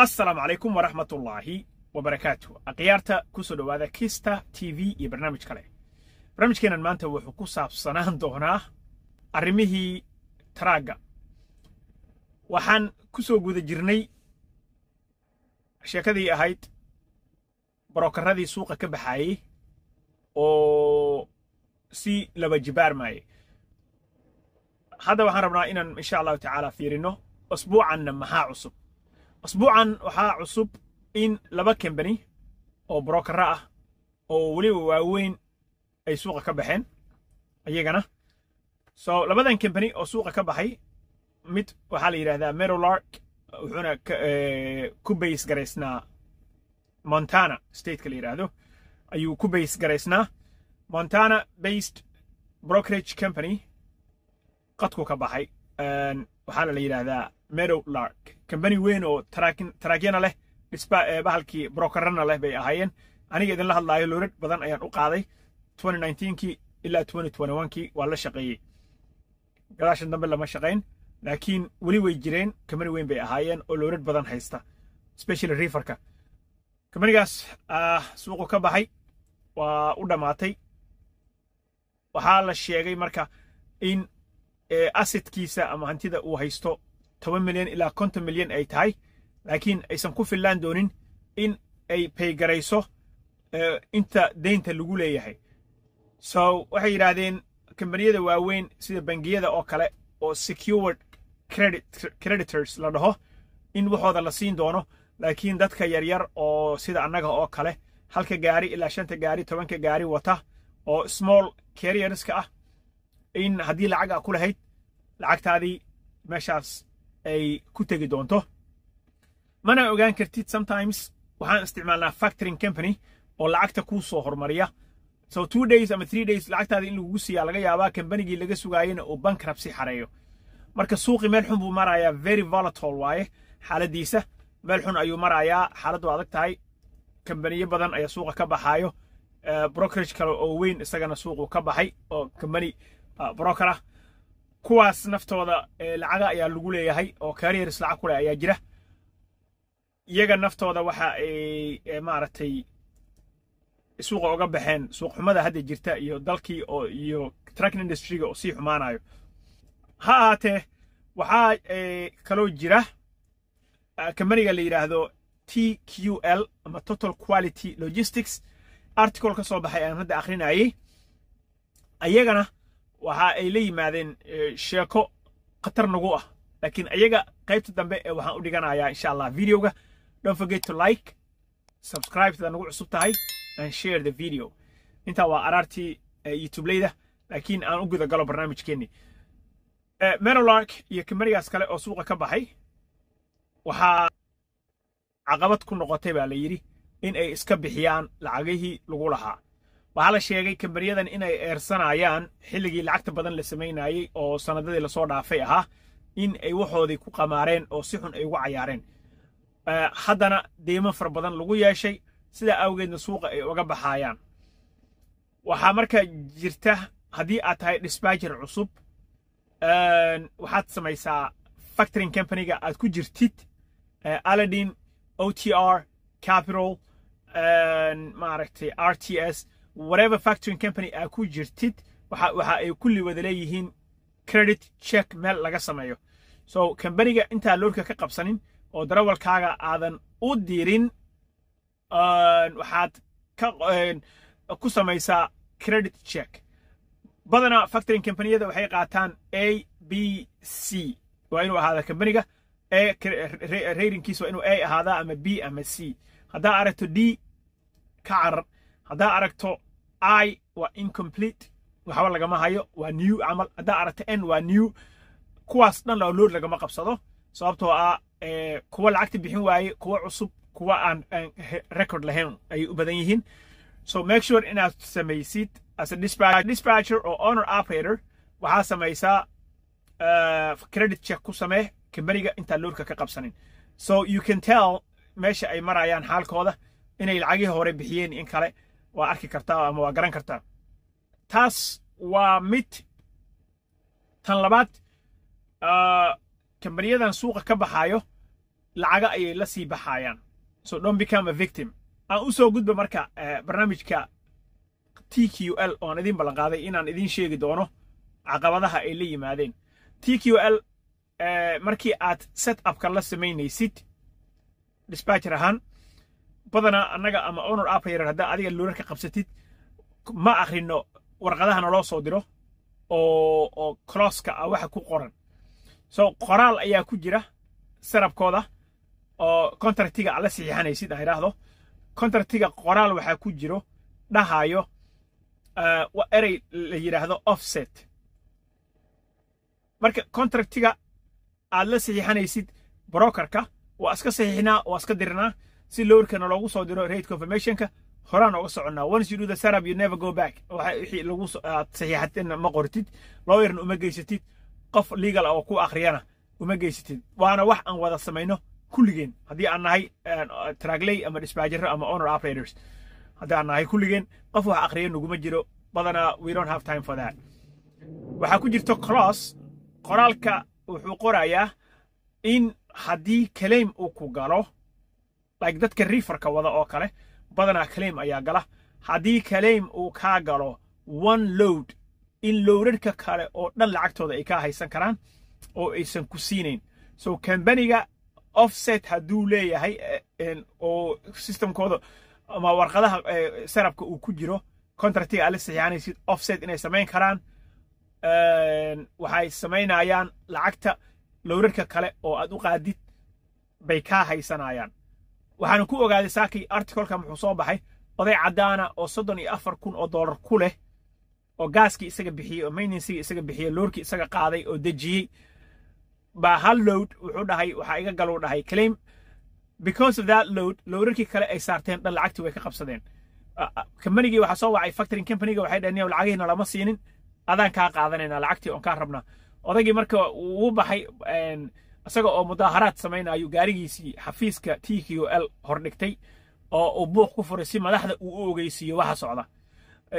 Asalaamu calaykum waraxmatullaahi wabarakaatu. Akhyaarta, kusoo dhowaada Kista TV iyo barnaamij kale. Barnaamijkeenan maanta wuxuu ku saabsanaan doonaa arrimihii truckga. Waxaan ku soo guda jirnay sheekadii ahayd brokeradii suuqa ka baxaayey oo si laba jibaarmaayay. Hadda waxaan rabnaa inaan, insha Allahu tacaala, fiirino usbuucanna maxaa cusub. Usbuucan waxaa cusub in laba company oo brokera ah oo weliba waaweyn ay suuqa ka baxeen iyagana. So labadan company oo suuqa ka baxay, mid waxaa la yidhahdaa Meadowlark, wuxuuna ku base garaysnaa Montana stateka la yidhaahdo ayuu ku base garaysnaa. Montana based brokerage company qadku ka baxay, waxaana la yidhaahdaa Meadowlark. Company weyn oo truckyana leh, dhisba bahalkii brokerana leh bay ahaayeen. Aniga idinla hadlaayo loadad badan ayaan u qaaday. 2019kii ilaa 2021kii waa la shaqeeyey. Gadaashan dambe lama shaqayn, laakiin weli way jireen. Company weyn bay ahaayeen oo loadad badan haysta, especially reeferka. Companygaas suuqu ka baxay, waa u dhammaatay. Waxaa la sheegay marka in assetkiisa ama hantida uu haysto 10 milyan ilaa 50 milyan ay tahay, laakiin aysan ku fillaan doonin in ay pay garayso inta deynta lagu leeyahay. So waxay yidhaahdeen kambaniyada waaweyn sida bangiyada oo kale oo secured credit creditors la dhaho in waxooda la siin doono, laakiin dadka yaryar oo sida annaga oo kale, halka gaari ilaa shanta gaari, 10ka gaari wata oo small carrierska ah, in haddii lacag a ku lahayd lacagtaadii meeshaas ay ku tegi doonto. Mana ogaan kartid. Sometimes waxaan isticmaalnaa factoring company oo lacagta kuu soo hormariya. So 2 days ama 3 days lacagtaada in lagugu siiyaa laga yaabaa, kambanigii laga sugaayena uu bankruptcy xareeyo. Marka suuqi meel xun buu marayaa, very volatile waaye xaaladiisa, meel xun ayuu marayaa, xaaladdu adag tahay. Kambaniyo badan ayaa suuqa ka baxaayo. Brokerage kale oo weyn isagana suuqu ka baxay oo kambani broker ah. Kuwaas naftooda lacaga ayaa lagu leeyahay oo carriers lacag ku leh ayaa jira. Iyaga naftooda waxa ay maaragtay suuqa uga baxeen suuq xumada hadda jirta iyo dalkii oo iyo trucking industryga oo sii xumaanayo. Ha ahaatee, waxaa kaloo jira kambaniga la yidhaahdo TQL ama Total Quality Logistics. Article ka soo baxay aan hadda akhrinayay, ayagana waxa ay la yimaadeen sheeko khatar nagu ah, laakiin ayaga qaybta dambe ee waxaan u dhiganayaa, insha Allah, videoga. Don't forget to like, subscribe tada nagu cusub tahay and share the video. Intaa waa araartii YouTube-leyda, laakiin aan u guda galo barnaamijkeenni. Meadowlark iyo kambanigaas kale oo suuqa ka baxay waxaa caqabad ku noqotay baa la yidhi in ay iska bixiyaan lacagihii lagu lahaa. Waxaa la sheegay kambaniyadan inay eersanayaan xilligii lacagta badan la samaynayey oo sanadadii lasoo dhaafay ahaa, in ay waxoodii ku qamaareen oo si xun ay ugu cayaareen, haddana deymo fara badan lagu yeeshay, sidaa awgeedna suuqa ay uga baxaayaan. Waxaa marka jirta, haddii aad tahay dispatcher cusub, waxaad samaysaa factoring companyga aad ku jirtid, Aladdin, OTR, Capital, maaragtay, RTS, whatever factoring company aad ku jirtid, waxa ay kulli wada leeyihiin credit check meel laga sameeyo. So kambaniga intaa loadka ka qabsanin oo darawalkaaga aadan u dirin, waxaad ku samaysaa credit check. Badanaa factoring companiyada waxay qaataan A, B, C. Waa inuu ahaada kambaniga A ratingkiisa, waa inuu A ahaadaa ama B ama C. Haddaa aragto D, ka carar. Haddaa aragto I, waa incomplete, waxba lagama hayo, waa new camal. Haddaa aragto N, waa new. Kuwaas dhan load lagama qabsado, sababtoo ah kuwa lacagta bixin waaye, kuwa cusub, kuwa aan record lahayn ayay u badan yihiin. So make sure inaad samaysid as a dispatcher or owner operator, waxaa samaysaa credit check ku samee kambaniga intaan loadka ka qabsanin, so you can tell meesha ay marayaan xaalkooda, inay lacagihii hore bixiyeen in kale waa arki kartaa ama waa garan kartaa. Taas waa mid. Tan labaad, kambaniyadan suuqa ka baxaayo Lacaga ayay la sii baxayaan. So don't become a victim. Aan u soo gudba marka barnaamijka TQL oo aan idin ballan qaaday inaan idin sheegi doono caqabadaha ay la yimaadeen TQL. Markii aad set upka la samaynaysid dispatcher ahaan, badanaa annaga ama owner operator, haddaa adiga loadarka qabsatid, ma akhrino warqadahana loo soo diro oo clauseka ah waxa ku qoran. So qoraal ayaa ku jira setupkooda oo contractiga aad la saxiixanaysid, aan idhaahdo contractiga, qoraal waxaa ku jiro dhahayo erey la yidhaahdo offset. Marka contractiga aad la saxiixanaysid brokerka, waa iska saxiixnaa, waa iska dirnaa si loadkana loogu soo diro rate confirmationka, horaan oga soconnaa. Once you do the setup, you never go back. Wixii lagu aad saxiixatina ma qortid, lawyerna uma geysatid, qof legal ah oo ku akhriyana uma geysatid. Waana wax aan wada samayno kulligeen haddii aan nahay truckley ama dispatchero ama owner operators. Haddii aan nahay kulligeen, qof wax akhriya naguma jiro badanaa. We don't have time for that. Waxaa ku jirto clause, qoraalka wuxuu qorayaa in haddii claim uu ku galo, like dadka reeferka wada oo kale, badanaa claim ayaa gala, haddii claim uu kaa galo one load, in loadarka kale oo dhan lacagtooda ay kaa haysan karaan oo aysan ku siinayn. So kambaniga offset hadduu leeyahay oo systemkooda ama warqadaha setupka uu ku jiro, contractiga aad la saxiixanaysid, offset inay samayn karaan, waxay samaynayaan lacagta loadarka kale oo aad u qaadid bay kaa haysanayaan. Waxaana ku ogaaday saakii articleka muxuu soo baxay oday caddaana oo $34,000 ku leh, oo gaaskii isaga bixiyey, oo maintenancegii isaga bixiyey, loadkii isaga qaaday oo dejiyey, baa hal load wuxuu dhahay waxaa iga galuu dhahay claim. Because of that load, loadarkii kale ay saarteen dhan lacagtii way ka qabsadeen. Companygii waxaa soo wacay factoring companyga. Waxay dhaheen, "Lacagihiina lama siinin, adaan kaa qaadanayna lacagtii oon kaa rabnaa." Odaygii marka wuu baxay isaga oo mudaaharaad samaynayo, gaarigiisii xafiiska TQL hordhigtay oo uu buuq ku furay si madaxda uu u ogeysiiyo waxa socda.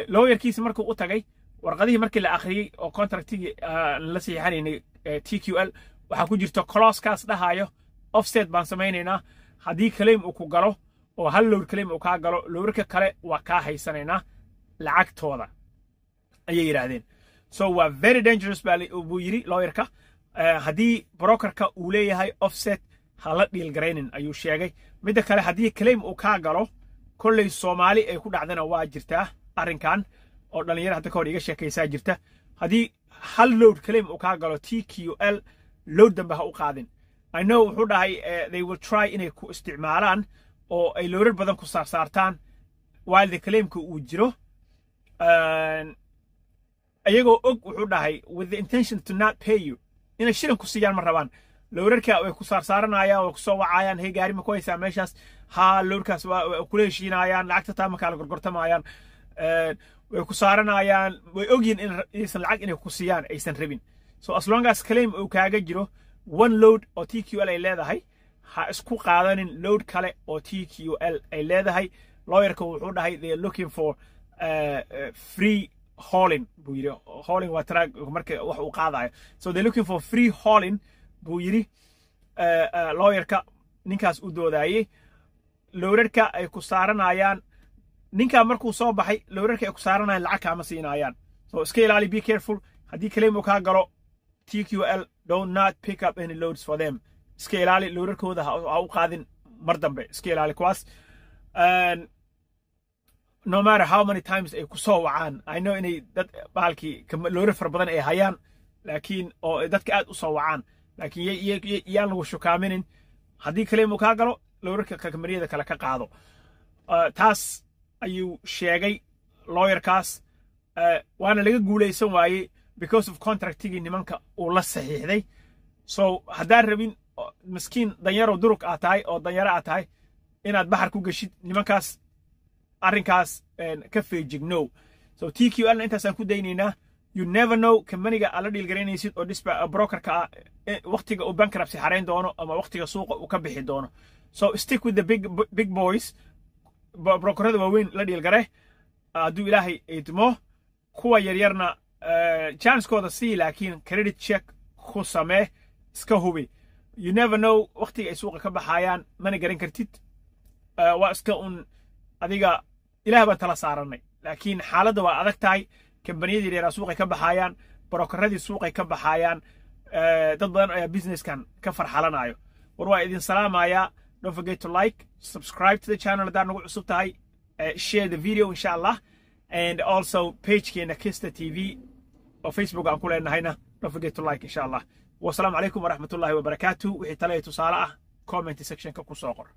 Lawyerkiisi markuu u tagay, warqadihii markii la akhriyey oo contractigii la saxiixanaynay TQL, waxaa ku jirta clausekaas dhahayo offset baan samaynaynaa haddii claim uu ku galo oo hal load claim uu kaa galo, loadarka kale waa kaa haysanaynaa lacagtooda, ayay yidhaahdeen. So waa very dangerous baa buu yidhi lawyerka. Haddii brokerka uu leeyahay offset, ha la deal garaynin, ayuu sheegay. Midda kale, haddii claim uu kaa galo, kolley Soomaali ay ku dhacdana waa jirtaa arrinkan oo dhalinyaro hadda ka hor iga sheekaysaa jirta, haddii hal load claim uu kaa galo TQL, load dambe ha u qaadin. I know, wuxuu dhahay, they will try inay ku isticmaalaan oo ay loadar badan ku saarsaartaan while the claimka uu jiro, iyagoo og, wuxuu dhahay, with the intention to not pay you, inay shilin ku siiyaan ma rabaan. Loadarka way ku saarsaaranayaan, way kusoo wacayaan: "Hey, gaari ma ku haysaa meeshaas?" "Haa." Loadkaas waa kula heshiinayaan, lacagta taa ma kala gorgortamayaan, way ku saaranayaan. Way ogyihin inaysan lacag inay ku siiyaan aysan rabin. So as long as claim uu kaaga jiro one load oo TQL ay leedahay, ha isku qaadanin load kale oo TQL ay leedahay. Lawyerka wuxuu dhahay they are looking for free hauling, buu yidhi. Hauling waa truck marka wax uu qaadayo. So they're looking for free hauling, buu yidhi lawyerka ninkaas u doodaayey. Loadarka ay ku saaranayaan ninkaa markuu soo baxay, loadarka ay ku saaranayaan lacag kaama siinayaan. So iska ilaali, be careful. Haddii claim uu kaa galo TQL, do not pick up any loads for them. Iska ilaali, loadarkooda ha u qaadin mar dambe. Iska ilaali kuwaas, no matter how many times ay ku soo wacaan. I know inay dad bahalkii loadar fara badan ay hayaan, laakiin oo dadka aad u soo wacaan, laakiin yaan lagu shukaaminin. Haddii claim uu kaa galo, loadarka kambaniyada kale ka qaado. Taas ayuu sheegay lawyerkaas, waana laga guulaysan waayey because of contractigii nimanka uu la saxiixday. So haddaan rabin, miskiin danyaro durug aad tahay oo danyaro aad tahay, inaad baxar ku geshid nimankaas, arrinkaas ka feejignow. So TQL na intaasaan ku daynaynaa. You never know companyga aad la deal garaynaysid oo dispa brokerka ah waqtiga uu bankruptcy xarayn doono ama waqtiga suuqa uu ka bixi doono. So stick with the big big boys, brokerada waaweyn la deal gare hadduu Ilaahay idmo. Kuwa yaryarna chancekooda sii, laakiin credit check ku samee, iska hubi. You never know waqtiga ay suuqa ka baxayaan, mana garan kartid. Waa iska un adiga, Ilaah baan tala saaranay, laakiin xaaladda waa adag tahay. Kambaniyadii dheeraa suuqay ka baxayaan, brokeradii suuqay ka baxayaan, dad badan ayaa businesskan ka farxalanayo. War waa idin salaamayaa. Don't forget to like, subscribe to the channel haddaad nagu cusub tahay, share the video, insha Allah, and also pagekeena Kista TV oo Facebook aan ku leenahayna don't forget to like, insha Allah. Wasalaamu calaykum waraxmatullahi wabarakaatu. Wixii tale iyo tusaale ah comment sectionka ku soo qor.